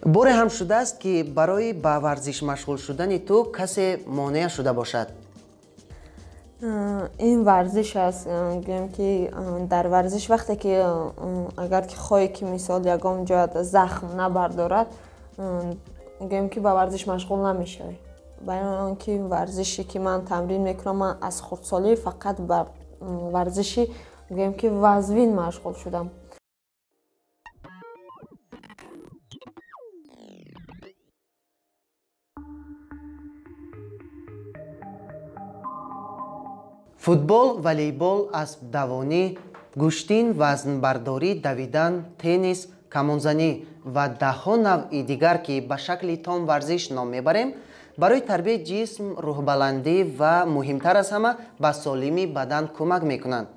Боре ҳам шудааст, ки барои ба варзиш машғул шудани ту касе монеа шуда бошад? Ин варзиш аст, гӯем ки дар варзиш вақте ки агар ки хоҳӣ, ки мисол ягон ҷоят захм набардорад, гӯем ки ба варзиш машғул намешавӣ. Барои он ки варзише ки ман тамрин мекунам, ман аз хурдсолӣ фақат ба варзиши, гӯем ки, вазвин машғул шудам. Футбол, волейбол, аспдавонӣ, гӯштин, вазнбардорӣ, давидан, теннис, камонзанӣ ва даҳҳо навъи дигар, ки ба шакли том варзиш ном мебарем, барои тарбияи ҷисм, рӯҳбаландӣ ва муҳимтар аз ҳама ба солимии бадан кӯмак мекунанд.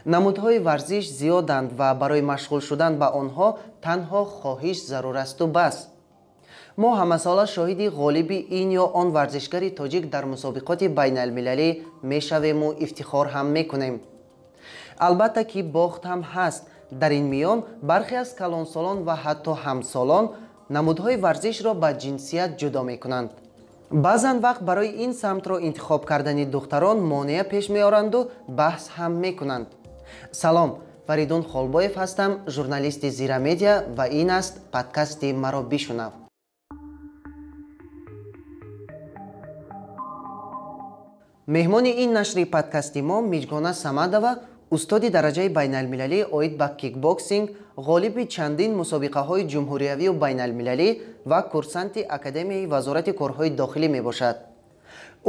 Намудҳои варзиш зиёданд ва барои машғул шудан ба онҳо танҳо хоҳиш зарур асту бас. Мо ҳамасола шоҳиди ғолиби ин ё он варзишгари тоҷик дар мусобиқоти байналмилалӣ мешавему ифтихор ҳам мекунем. Албатта ки бохт ҳам ҳаст. Дар ин миён бархе аз калонсолон ва ҳатто ҳамсолон намудҳои варзишро ба ҷинсият ҷудо мекунанд. Баъзан вақт барои ин самтро интихоб кардани духтарон монеа пеш меоранду баҳс ҳам мекунанд. Салом, Фаридун Холбоев ҳастам, журналисти Зира Медиа, ва ин аст подкасти «Маро бишунав». Меҳмони ин нашри подкасти мо Миҷгона Самадова, устоди дараҷаи байналмилалӣ оид ба кикбоксинг, ғолиби чандин мусобиқаҳои ҷумҳуриявию байналмилалӣ ва курсанти Академияи Вазорати корҳои дохилӣ мебошад.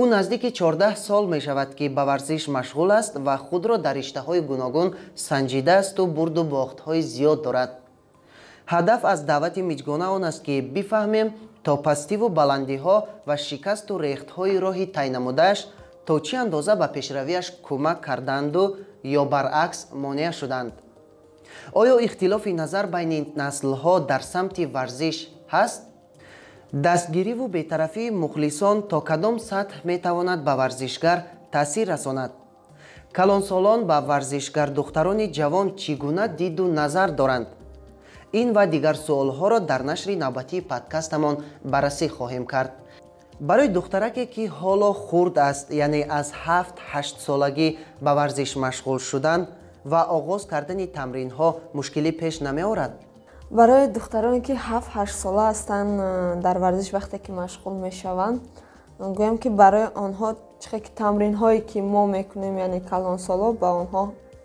Ӯ наздики 14 сол мешавад, ки ба варзиш машғул аст ва худро дар риштаҳои гуногун санҷидаасту бурду бохтҳои зиёд дорад. Ҳадаф аз даъвати Миҷгона он аст, ки бифаҳмем, то пастиву баландиҳо ва шикасту рехтҳои роҳи тай намудааш то чӣ андоза ба пешравиаш кӯмак карданду ё баръакс монеа шуданд. Оё ихтилофи назар байни наслҳо дар самти варзиш ҳаст? Дастгириву бетарафии мухлисон то кадом сатҳ метавонад ба варзишгар таъсир расонад? Калонсолон ба варзишгар духтарони ҷавон чӣ гуна диду назар доранд? Ин ва дигар суолҳоро дар нашри навбатии подкастамон баррасӣ хоҳем кард. Барои духтараке, ки ҳоло хурд аст, яъне аз 7-8 солагӣ ба варзиш машғул шудан ва оғоз кардани тамринҳо мушкилӣ пеш намеорад? Барои духтароне ки 7-8 сола ҳастанд, дар варзиш вақте ки машғул мешаванд, гӯям ки барои онҳо чихе ки тамринҳое ки мо мекунем, яъне калонсоло, ба онҳо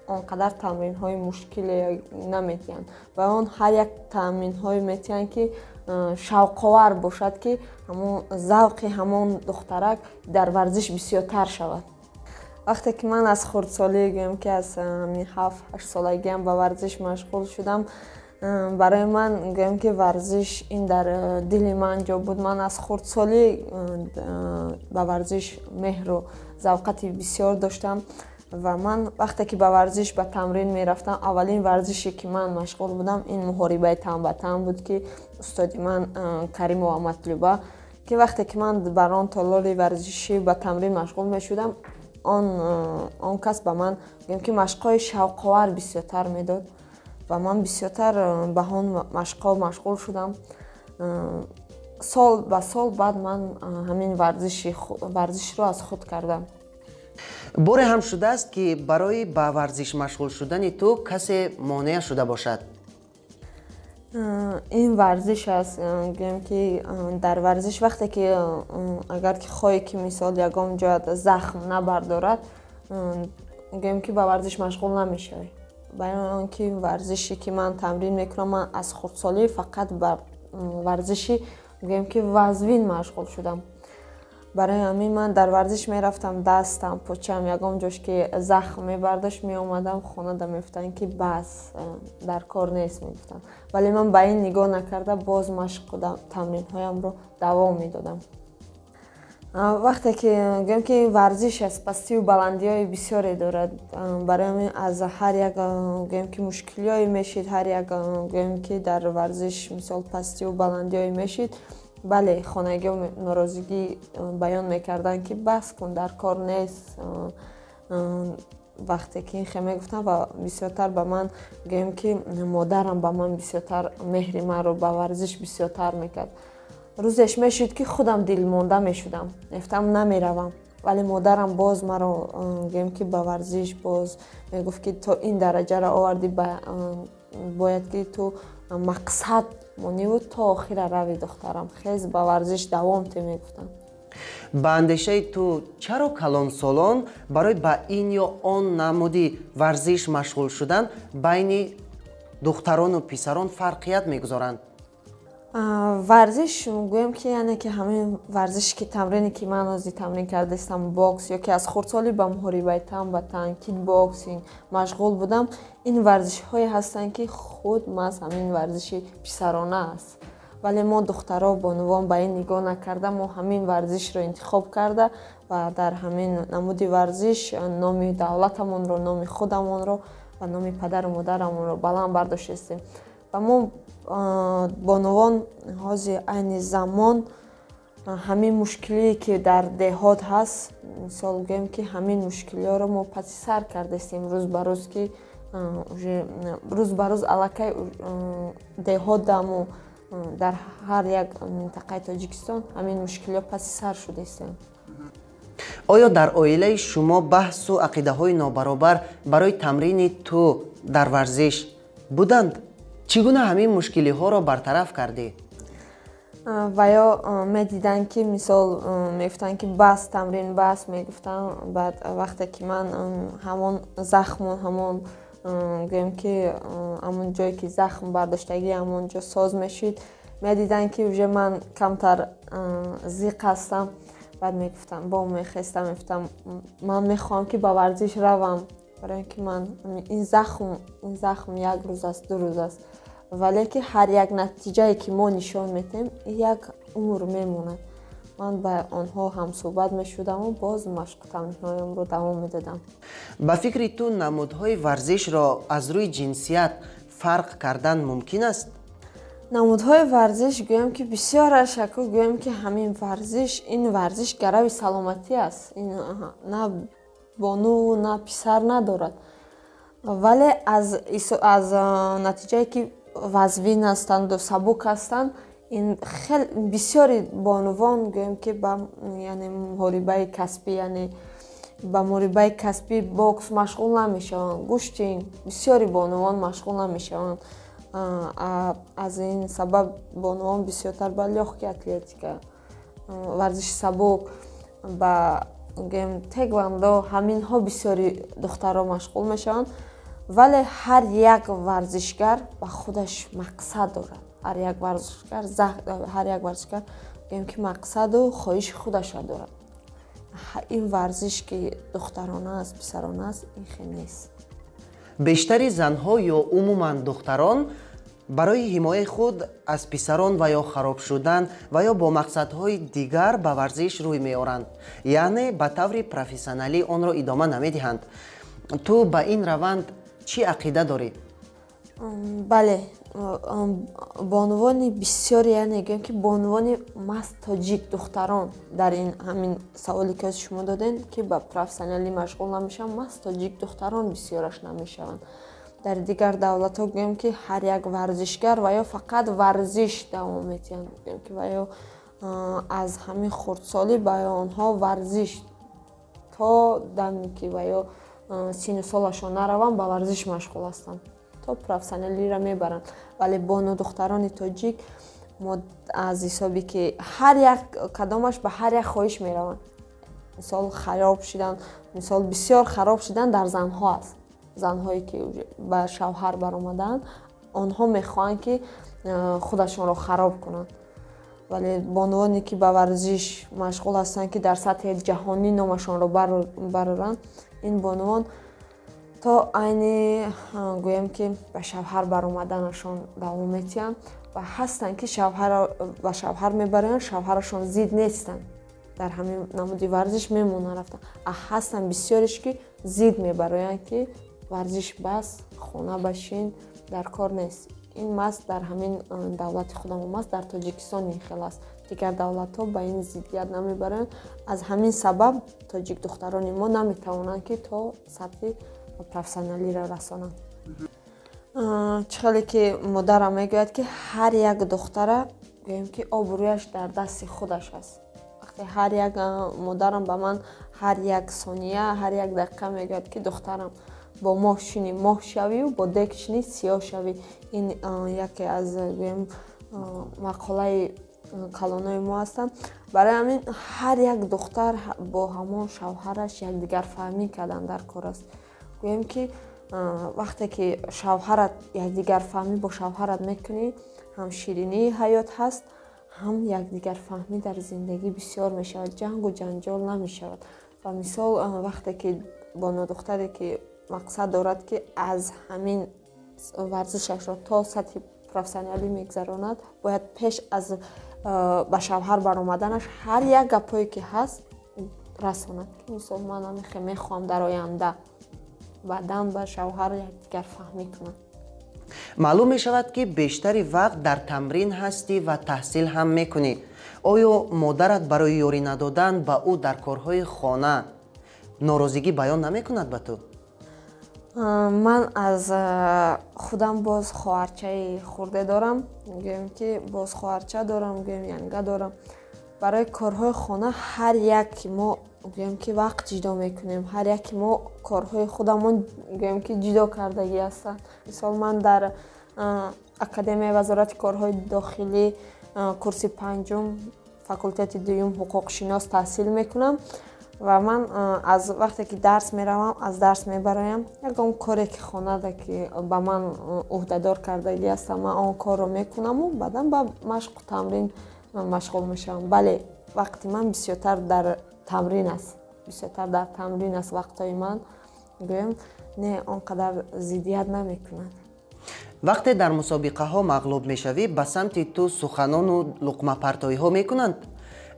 он қадар тамринҳои мушкиле наметиҳанд. Ба он ҳар як тамринҳое метиҳанд, ки шавқовар бошад, ки ҳамон завқи ҳамон духтарак дар варзиш бисёртар шавад. Вақте ки ман аз хурдсолӣ, гӯям ки аз ҳамин 7-8 солагиам ба варзиш машғул шудам, барои ман, гӯям ки, варзиш ин дар дили ман ҷо буд. Ман аз хурдсолӣ ба варзиш меҳру завқати бисёр доштам ва ман вақте ки ба варзиш ба тамрин мерафтам, аввалин варзише ки ман машғул будам, ин муҳорибаи тан ба тан буд, ки устоди ман Каримова Матлуба, ки вақте ки ман бар он толори варзишӣ ба тамрин машғул мешудам, он кас ба ман, гӯям ки, машқҳои шавқовар бисёртар медод ва ман бисёртар ба он машқҳо машғул шудам. Сол ба сол баъд ман ҳамин варзишро аз худ кардам. Боре ҳам шудааст, ки барои ба варзиш машғул шудани ту касе монеа шуда бошад? Ин варзиш аст, гӯем ки дар варзиш вақте ки агар ки хоҳӣ, ки мисол ягон ҷоят захм набардорад, гӯем ки ба варзиш машғул намешавӣ. Барои он ки варзише ки ман тамрин мекунам, ман аз хурдсолӣ фақат ба варзиши, гӯем ки, вазвин машғул шудам. Барои ҳамин ман дар варзиш мерафтам, дастам, почам ягон ҷош ки захм мебардошт, меомадам хонада, мегуфтанд, ки бас, дар кор нест, мегуфтанд. Вале ман ба ин нигоҳ накарда, боз машқу тамринҳоямро давом медодам. Вақте ки, гӯем ки, варзиш аст, пастию баландиҳои бисёре дорад. Барои ҳамин аз ҳар як, гӯем ки, мушкилиҳое мешид, ҳар як, гӯем ки, дар варзиш мисол пастию баландиҳое мешид, бале, хонагиҳо норозигӣ баён мекарданд, ки бас кун, дар кор нест. Вақте ки ин хел мегуфтам ва бисёртар ба ман, гӯем ки модарам ба ман бисёртар меҳри маро ба варзиш бисёртар мекард. Рӯзеш мешуд, ки худам дилмонда мешудам, мегуфтам, намеравам, вале модарам боз маро, гӯем ки ба варзиш боз мегуфт, ки то ин дараҷаро овардӣ, бояд ки ту мақсад мониву то охира рави, духтарам, хез, ба варзиш давом те, мегуфтам. Ба андешаи ту, чаро калонсолон барои ба ин ё он намуди варзиш машғул шудан байни духтарону писарон фарқият мегузоранд? Варзиш, гӯем ки, яъне ки ҳамин варзише ки, тамрине ки ман ҳозир тамрин кардаистам, бокс, ё ки аз хурдсолӣ ба муҳорибаи тан ба тан, кикбоксинг машғул будам, ин варзишҳое ҳастанд, ки худ маҳз ҳамин варзиши писарона аст. Вале мо, духтаро, бонувон, ба ин нигоҳ накарда, мо ҳамин варзишро интихоб карда ва дар ҳамин намуди варзиш номи давлатамонро, номи худамонро ва номи падару модарамонро баланд бардоштаистем. Ва мо, бонувон, ҳозир айни замон ҳамин мушкилие ки дар деҳот ҳаст, мисол гӯем ки ҳамин мушкилиҳоро мо паси сар кардаистем рӯз ба рӯз, ки рӯз ба рӯз аллакай деҳотаму дар ҳар як минтақаи Тоҷикистон ҳамин мушкилиҳо паси сар шудаистанд. Оё дар оилаи шумо баҳсу ақидаҳои нобаробар барои тамрини ту дар варзиш буданд? Чӣ гуна ҳамин мушкилиҳоро бартараф кардӣ? Ва ё медиданд, ки мисол мегуфтанд, ки бас, тамрин бас, мегуфтанд. Баъд вақте ки ман ҳамон захму ҳамон, гӯем ки ҳамон ҷое ки захм бардоштагӣ, ҳамон ҷо соз мешуд, медиданд, ки уже ман камтар зиқ ҳастам. Баъд мегуфтам, бо мехестам, мегуфтам, ман мехоҳам, ки ба варзиш равам, барои ин ки ман ин захм як рӯз аст, 2 рӯз аст, вале ки ҳар як натиҷае ки мо нишон медиҳем, як умр мемонад. Ман ба онҳо ҳамсӯҳбат мешудаму боз машқу тамринҳоямро давом медодам. Ба фикри ту, намудҳои варзишро аз рӯи ҷинсият фарқ кардан мумкин аст? Намудҳои варзиш, гӯем ки бисёраш, аку, гӯем ки ҳамин варзиш, ин варзиш гарави саломатӣ аст, ин на бону, на писар надорад. Вале аз натиҷае ки вазвин ҳастанду сабук ҳастанд, ин хел бисёри бонувон, гӯем ки ба, яъне, муҳорибаи касбӣ, яъне ба муҳорибаи касбӣ бокс машғул намешаванд, гӯштин бисёри бонувон машғул намешаванд. Аз ин сабаб бонувон бисёртар ба лёгкий атлетика, варзиши сабук, ба, гӯем, таэквондо, ҳаминҳо бисёри духтарро машғул мешаванд. Вале ҳар як варзишгар ба худаш мақсад дорад, ҳар як варзишгар, гӯем ки, мақсаду хоҳиши худашро дорад. Ин варзиш ки духтарона аст, писарона аст, ин хел нест. Бештари занҳо ё умуман духтарон барои ҳимояи худ аз писарон ва ё хароб шудан ва ё бо мақсадҳои дигар ба варзиш рӯй меоранд, яъне ба таври профессионалӣ онро идома намедиҳанд. Ту ба ин раванд чӣ ақида дорӣ? Бале, бонувони бисёре, яъне гӯем ки бонувони маҳз тоҷик, духтарон, дар ин ҳамин саволе ки шумо додем, ки ба профессионалӣ машғул намешаванд, маҳз тоҷик духтарон бисёраш намешаванд. Дар дигар давлатҳо, гӯем ки, ҳар як варзишгар ва ё фақат варзиш давом медиҳанд, гӯем ки ва ё аз ҳамин хурдсолӣ ба онҳо варзиш то даме ки ва ё сину солашон нараванд, ба варзиш машғул ҳастанд, то профессионалиро мебаранд. Вале бону духтарони тоҷик мо аз ҳисоби ки ҳар як кадомаш ба ҳар як хоҳиш мераванд, мисол, хароб шудан, мисол, бисёр хароб шудан дар занҳо аст. Занҳое ки ба шавҳар баромадаанд, онҳо мехоҳанд, ки худашонро хароб кунанд. Вале бонувоне ки ба варзиш машғул ҳастанд, ки дар сатҳи ҷаҳонӣ номашонро бароранд, ин бонувон то айни, гӯем ки, ба шавҳар баромаданашон давом медиҳанд. Ва ҳастанд, ки ба шавҳар мебароянд, шавҳарашон зид нестанд, дар ҳамин намуди варзиш мемонанд рафтан. Ҳастанд бисёреш, ки зид мебароянд, ки варзиш бас, хона башин, дар кор нест. Ин маст дар ҳамин давлати худамон аст, дар Тоҷикистон ин хел аст. Дигар давлатҳо ба ин зиддият намебаранд. Аз ҳамин сабаб тоҷик духтарони мо наметавонанд, ки то сатҳи профессионалиро расонанд. Чӣ хеле ки модарам мегӯяд, ки ҳар як духтара, гӯем ки, обрӯяш дар дасти худаш аст. Вақте ҳар як модарам ба ман ҳар як сония, ҳар як дақиқа мегӯяд, ки духтарам, бо моҳ шинӣ, моҳ шавию, бо дег шинӣ, сиёҳ шавӣ. Ин яке аз, гӯем, мақолаи калонои мо ҳастанд. Барои ҳамин ҳар як духтар бо ҳамон шавҳараш якдигарфаҳмӣ кардан дар кор аст. Гӯем ки, вақте ки шавҳарат, якдигарфаҳмӣ бо шавҳарат мекунӣ, ҳам ширинии ҳаёт ҳаст, ҳам якдигарфаҳмӣ дар зиндагӣ бисёр мешавад, ҷангу ҷанҷол намешавад. Ва мисол, вақте ки бо нодухтаре ки мақсад дорад, ки аз ҳамин варзишашро то сатҳи профессионалӣ мегзаронад, бояд пеш аз ба шавҳар баромаданаш ҳар як гапҳое ки ҳаст расонад, ки мисол, ман ҳамихе мехоҳам дар оянда, баъдан ба шавҳар якдигарфаҳмӣ кунад. Маълум мешавад, ки бештари вақт дар тамрин ҳастӣ ва таҳсил ҳам мекунӣ. Оё модарат барои ёрӣ надодан ба ӯ дар корҳои хона норозигӣ баён намекунад ба ту? Ман аз худам боз хоҳарчаи хурде дорам, гӯем ки боз хоҳарча дорам, гӯем, янга дорам. Барои корҳои хона ҳар яки мо, гӯем ки, вақт ҷудо мекунем. Ҳар яки мо корҳои худамон, гӯем ки, ҷудо кардагӣ ҳастанд. Мисол, ман дар Академияи Вазорати корҳои дохилӣ, курси панҷум, факултети дуюм, ҳуқуқшинос таҳсил мекунам ва ман аз вақте ки дарс меравам, аз дарс мебароям, ягон коре ки хонада ки ба ман ӯҳдадор кардагӣ ҳастам, ман он корро мекунаму баъдан ба машқу тамрин машғул мешавам. Бале, вақти ман бисёртар дар тамрин аст, бисёртар дар тамрин аст вақтҳои ман. Гӯем, не, он қадар зиддият намекунад. Вақте дар мусобиқаҳо мағлуб мешавӣ, ба самти ту суханону луқмапартоиҳо мекунанд.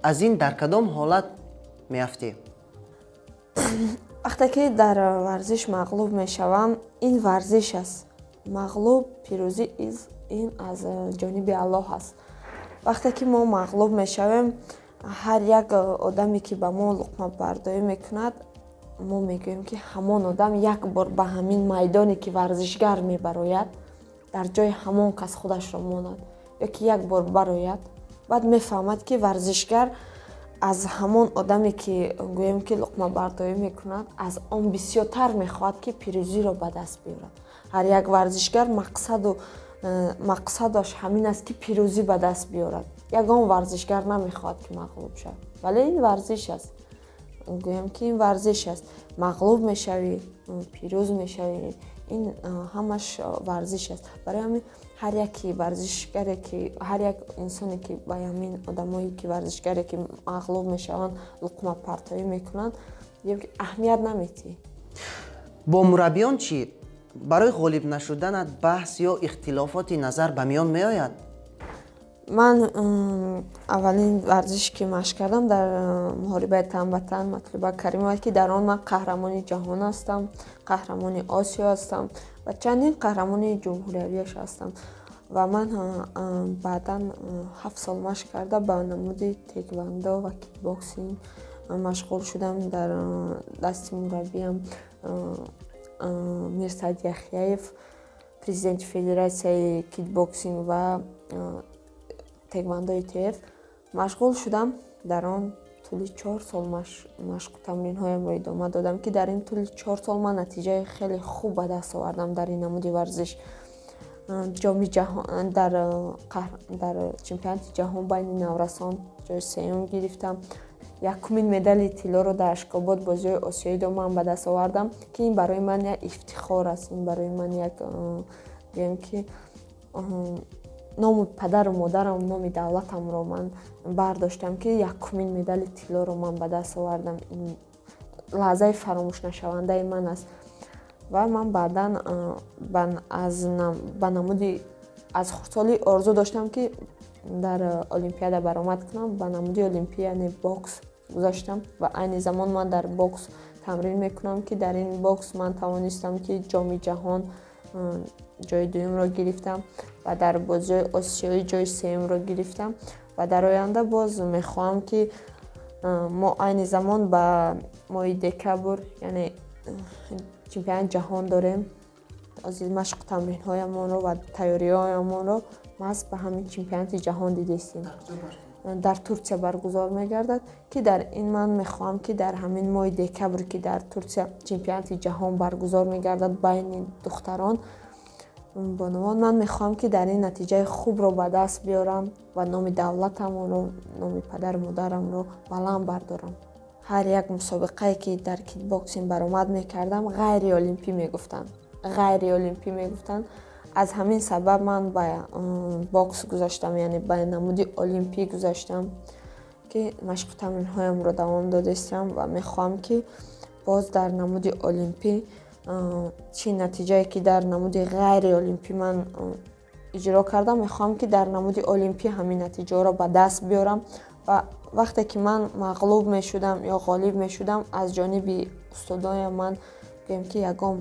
Аз ин дар кадом ҳолат меафтӣ? Вақте ки дар варзиш мағлуб мешавам, ин варзиш аст. Мағлуб, пирӯзӣ ин аз ҷониби Аллоҳ аст. Вақте ки мо мағлуб мешавем, ҳар як одаме ки ба мо луқмабардорӣ мекунад, мо мегӯем, ки ҳамон одам як бор ба ҳамин майдоне ки варзишгар мебарояд, дар ҷои ҳамон кас худашро монад ё ки як бор барояд, баъд мефаҳмад, ки варзишгар аз ҳамон одаме ки, гӯем ки, луқмабардорӣ мекунад, аз он бисёртар мехоҳад, ки пирӯзиро ба даст биёрад. Ҳар як варзишгар мақсаду мақсадаш ҳамин аст, ки пирӯзӣ ба даст биёрад. Ягон варзишгар намехоҳад, ки мағлуб шавад, вале ин варзиш аст. Гӯем ки, ин варзиш аст. Мағлуб мешавӣ, пирӯз мешавӣ, ин ҳамаш варзиш аст. Барои ҳамин ҳар яки варзишгаре ки, ҳар як инсоне ки ба ҳамин одамое ки, варзишгаре ки мағлуб мешаванд, луқмапартоӣ мекунанд, аҳамият наметиҳӣ. Бо мураббиён чӣ? Барои ғолиб нашуданат баҳс ё ихтилофоти назар ба миён меояд? Ман аввалин варзише ки машқ кардам, дар муҳорибаи тан ба тан Матлуба Каримова, ки дар он ман қаҳрамони ҷаҳон ҳастам, қаҳрамони Осиё ҳастам ва чандин қаҳрамони ҷумҳуриявиаш ҳастам. Ва ман баъдан 7 сол машқ карда, ба намуди теквандо ва кикбоксинг машғул шудам дар дасти мураббиям Мирсаид Яхяев, президенти Федератсияи кикбоксинг ва теквандои ТФ машғул шудам. Дар он тӯли 4 сол машқу тамринҳоямро идома додам, ки дар ин тӯли 4 сол ман натиҷаи хеле хуб ба даст овардам дар ин намуди варзиш. Ҷоми ҷаҳон, дар чемпионати ҷаҳон байни наврасон ҷои сеюм гирифтам. Якумин медали тиллоро дар Ашкобод, бозиҳои осиёиро ман ба даст овардам, ки ин барои ман як ифтихор аст. Ин барои ман як, гӯем ки, номи падару модарам, номи давлатамро ман бардоштам, ки якумин медали тиллоро ман ба даст овардам. Ин лаҳзаи фаромӯшнашавандаи ман аст. Ва ман баъдан ба намуди, аз хурдсолӣ орзу доштам, ки дар олимпиада баромад кунам, ба намуди олимпӣ, яъне бокс гузаштам. Ва айни замон ман дар бокс тамрин мекунам, ки дар ин бокс ман тавонистам, ки ҷоми ҷаҳон ҷои дуюмро гирифтам ва дар бозиҳои осиёӣ ҷои сеюмро гирифтам. Ва дар оянда боз мехоҳам, ки мо айни замон ба моҳи декабр, яъне чемпионати ҷаҳон дорем. Ҳозир машқу тамринҳоямонро ва тайёриҳоямонро маҳз ба ҳамин чемпионати ҷаҳон дидистем. Дар Турсия баргузор мегардад, ки дар ин ман мехоҳам, ки дар ҳамин моҳи декабр, ки дар Турсия чемпионати ҷаҳон баргузор мегардад байни духтарон, бонувон, ман мехоҳам, ки дар ин натиҷаи хубро ба даст биёрам ва номи давлатамонро, номи падару модарамро баланд бардорам. Ҳар як мусобиқае, ки дар кикбоксинг баромад мекардам, ғайриолимпӣ мегуфтанд, ғайриолимпӣ мегуфтанд. Аз ҳамин сабаб ман ба бокс гузаштам, яъне ба намуди олимпӣ гузаштам, ки машқу тамринҳоямро давом додистам ва мехоҳам, ки боз дар намуди олимпӣ чӣ натиҷае, ки дар намуди ғайриолимпӣ ман иҷро кардам, мехоҳам, ки дар намуди олимпӣ ҳамин натиҷаҳоро ба даст биёрам. Ва вақте ки ман мағлуб мешудам ё ғолиб мешудам, аз ҷониби устодоям ман, гӯем ки, ягон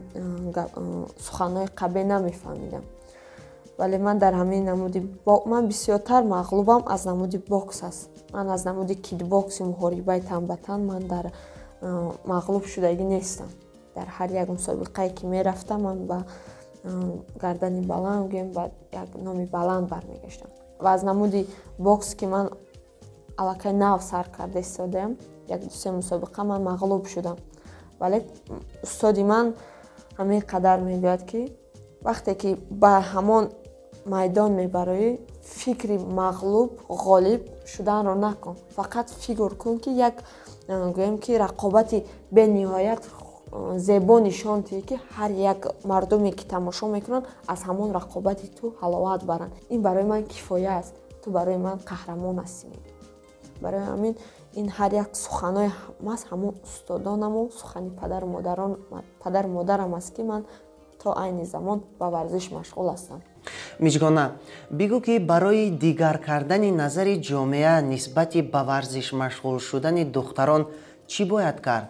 суханҳои қабеҳ намефаҳмидам. Вале ман дар ҳамин намуди ман бисёртар мағлубам аз намуди бокс аст. Ман аз намуди кикбокси, муҳорибаи тан ба тан, ман дар мағлуб шудагӣ нестам. Дар ҳар як мусобиқае, ки мерафтам, ман ба гардани баланд, гӯем, ба як номи баланд бармегаштам. Ва аз намуди бокс, ки ман аллакай нав сар карда истодаям, як дусе мусобиқа ман мағлуб шудам, вале устоди ман ҳамин қадар мегӯяд, ки вақте ки ба ҳамон майдон мебароӣ, фикри мағлуб ғолиб шуданро накун, фақат фикр кун, ки як, гӯем ки, рақобати бениҳоят зебо нишон диҳӣ, ки ҳар як мардуме, ки тамошо мекунанд, аз ҳамон рақобати ту ҳаловат баранд. Ин барои ман кифоя аст, ту барои ман қаҳрамон ҳастӣ. Барои ҳамин ин ҳар як суханҳои маҳз ҳамон устодонаму сухани падару модарам аст, ки ман то айни замон ба варзиш машғул ҳастам. Миҷгона, бигӯ, ки барои дигар кардани назари ҷомеа нисбати ба варзиш машғул шудани духтарон чӣ бояд кард?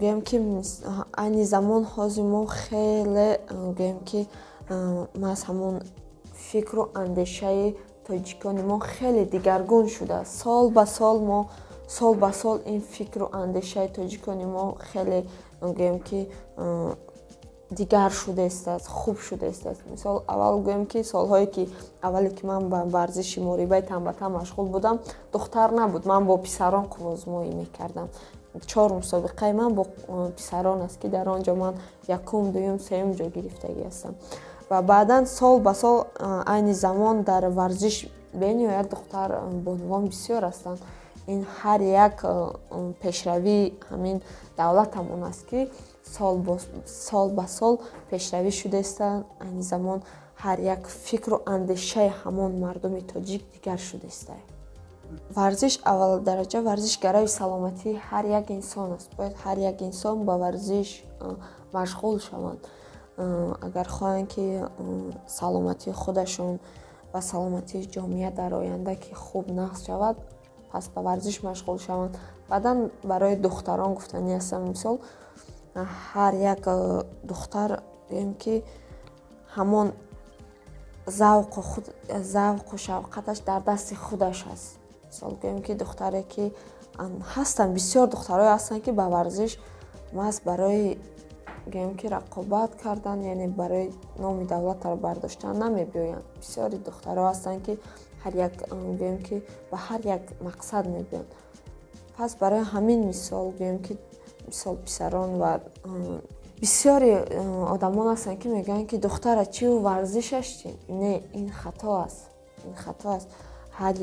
Гӯем ки, айни замон ҳозир мо хеле, гӯем ки, маҳз ҳамон фикру андешаи тоҷикони мо хеле дигаргун шудааст. Сол ба сол мо, сол ба сол ин фикру андешаи тоҷикони мо хеле, гӯем ки, дигар шуда истааст, хуб шуда истааст. Мисол, аввал, гӯем ки, солҳое ки аввале, ки ман ба варзиши муҳорибаи тан ба тан машғул будам, духтар набуд, ман бо писарон қувваозмоӣ мекардам. Чор мусобиқаи ман бо писарон аст, ки дар он ҷо ман якум, дуюм, сеюм ҷо гирифтагӣ ҳастам. Ва баъдан сол ба сол, айни замон дар варзиш бениҳоят духтар бонувон бисёр ҳастанд. Ин ҳар як пешравии ҳамин давлатамон аст, ки сол ба сол пешравӣ шуда истанд. Айни замон ҳар як фикру андешаи ҳамон мардуми тоҷик дигар шуда истад. Варзиш, аввалдараҷа варзиш гарави саломатии ҳар як инсон аст. Бояд ҳар як инсон ба варзиш машғул шаванд, агар хоҳанд, ки саломатии худашон ва саломатии ҷомеа дар оянда ки хуб нағз шавад, пас ба варзиш машғул шаванд. Баъдан барои духтарон гуфтанӣ ҳастам, мисол, ҳар як духтар, гӯем ки, ҳамон завқу шавқаташ дар дасти худаш аст. Мисол, гӯем ки, духтаре ки ҳастанд, бисёр духтарое ҳастанд, ки ба варзиш маҳз барои, гӯем ки, рақобат кардан, яъне барои номи давлатро бардоштан намебиёянд. Бисёри духтаро ҳастанд, ки ҳар як, гӯем ки, ба ҳар як мақсад мебиёянд. Пас барои ҳамин, мисол, гӯем ки, мисол, писарон ва бисёри одамон ҳастанд, ки мегӯянд, ки духтара чию варзишаш чи? Не, ин хато аст, ин хато аст. Ҳар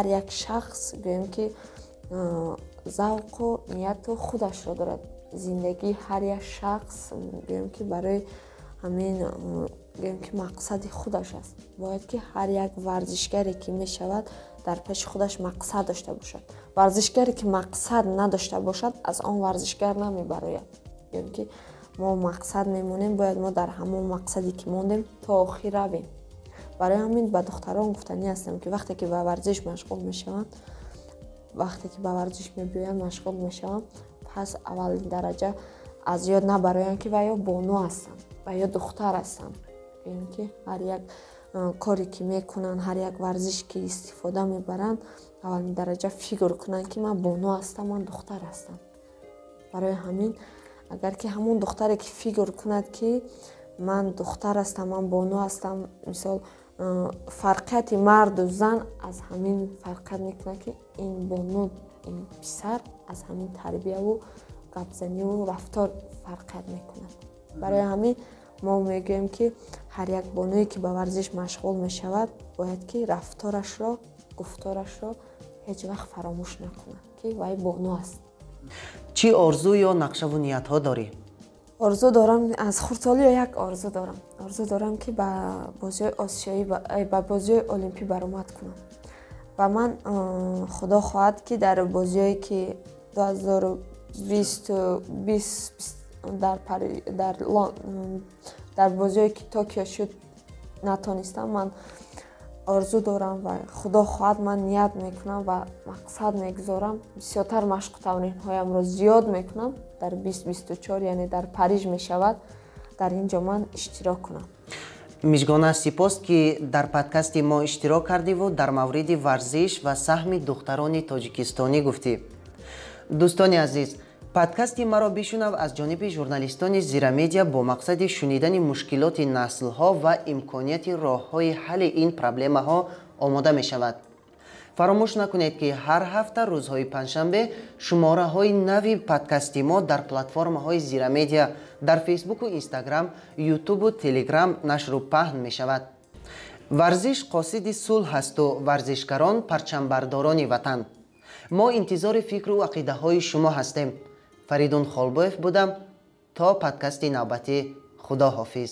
як шахс, гӯем ки, завқу нияту худашро дорад. Зиндагии ҳар як шахс, гӯем ки, барои ҳамин, гӯем ки, мақсади худаш аст. Бояд ки ҳар як варзишгаре, ки мешавад, дар пеши худаш мақсад дошта бошад. Варзишгаре, ки мақсад надошта бошад, аз он варзишгар намебарояд. Гӯем ки, мо мақсад мемонем, бояд мо дар ҳамон мақсаде, ки мондем, то охир равем. Барои ҳамин ба духтарон гуфтанӣ ҳастам, ки вақте ки ба варзиш машғул мешаванд, вақте ки ба варзиш мебиёянд, машғул мешаванд, пас аввалин дараҷа Аз ёд набароянд, ки ваё бону ҳастанд, ваё духтар ҳастанд. Ин ки ҳар як коре ки мекунанд, ҳар як варзиш ки истифода мебаранд, аввалин дараҷа фикр кунанд, ки ман бону ҳастам, ман духтар ҳастам. Барои ҳамин, агар ки ҳамон духтаре ки фикр кунад, ки ман духтар ҳастам, ман бону ҳастам, мисол, фарқияти марду зан аз ҳамин фарқият мекунад, ки ин бону, ин писар аз ҳамин тарбияву гапзаниву рафтор фарқият мекунад. Барои ҳамин мо мегӯем, ки ҳар як бонуе ки ба варзиш машғул мешавад, бояд ки рафторашро, гуфторашро ҳеҷ вақт фаромӯш накунад, ки вай бону аст. Чӣ орзу ё нақшаву ниятҳо дорӣ? Орзу дорам, аз хурдсолиё як орзу дорам. Орзу дорам, ки ба бозиҳои осиёӣ, ба бозиҳои олимпӣ баромад кунам. Ва ман, худо хоҳад, ки дар бозиҳое ки 2020 дар бозиҳое ки Токио шуд, натонистам, ман орзу дорам ва худо хоҳад, ман ният мекунам ва мақсад мегузорам, бисёртар машқу тамринҳоямро зиёд мекунам, дар 2024, яъне дар Париж мешавад, дар ин ҷо ман иштирок кунам. Мижгона, сипос, ки дар подкасти мо иштирок кардиву дар мавриди варзиш ва саҳми духтарони тоҷикистонӣ гуфтӣ. Дӯстони азиз, подкасти «Маро бишунав» аз ҷониби журналистони Зирамедиа бо мақсади шунидани мушкилоти наслҳо ва имконияти роҳҳои ҳалли ин проблемаҳо омода мешавад. Фаромӯш накунед, ки ҳар ҳафта рӯзҳои панҷшанбе шумораҳои нави подкасти мо дар платформаҳои Зирамедиа дар Фейсбуку Инстаграм, Ютубу Телеграм нашру паҳн мешавад. Варзиш қосиди сулҳ ҳасту варзишгарон парчамбардорони ватан. Мо интизори фикру ақидаҳои шумо ҳастем. Фаридун Холбоев будам. То подкасти навбатӣ, худо ҳофиз.